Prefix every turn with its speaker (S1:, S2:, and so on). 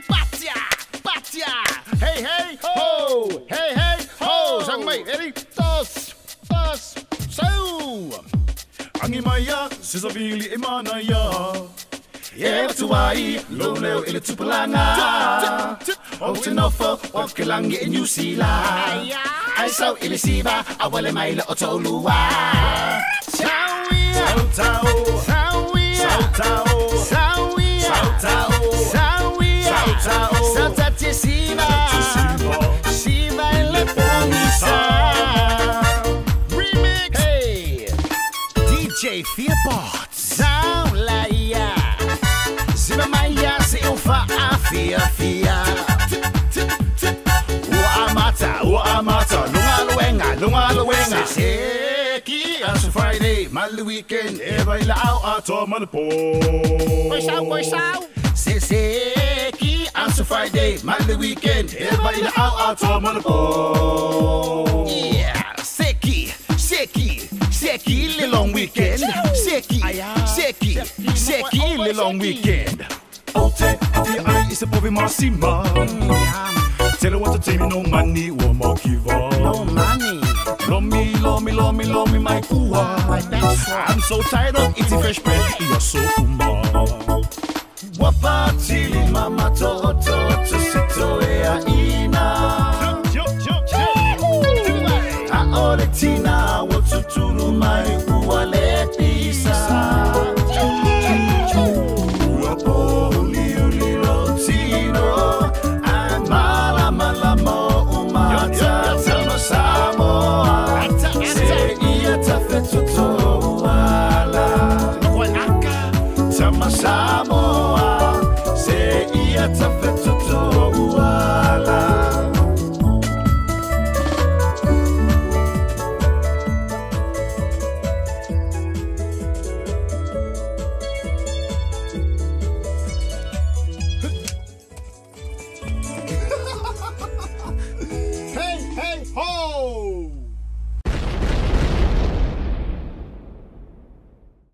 S1: Patia, patia. Hey, hey, ho. Hey, hey, ho. Sang mai, eri, tos, tos, sau.
S2: Angi maia, se savili e manaia.
S1: E tuai, lo leo i le tupulaga. O te nofo, o ke langi i New Zealand. Ai sau i le siva, a wale mai le o tolua. Sauia,
S2: Tau,
S1: sauia,
S2: tau,
S1: sauia,
S2: tau,
S1: sauia,
S2: tau.
S1: Sauta te siva, siva i le pongisa. Remix. Hey. DJ Fearbot. Saulaia. Siva maia se ufa a fia fia. Ua amata, ua amata, lunga luenga, lunga luenga. Seki aso Friday, mali weekend,
S2: E vai la au a toa ma le po.
S1: Koisau, koisau. Seki aso Friday, mali weekend,
S2: E vai la au a toa ma le po.
S1: Yeah, seki, seki, seki le long weekend. Seki, seki, seki le long weekend.
S2: O te afi ai i se povi masima. Tele wata temi no mani ua makiwa.
S1: No money,
S2: Lomi, lomi, lomi, lomi mai kua.
S1: my back's
S2: I'm so tired of eating fresh bread. Ia so uma.
S1: Wapatili mama to to to sito e a ina. A ole tina wo tutulu mai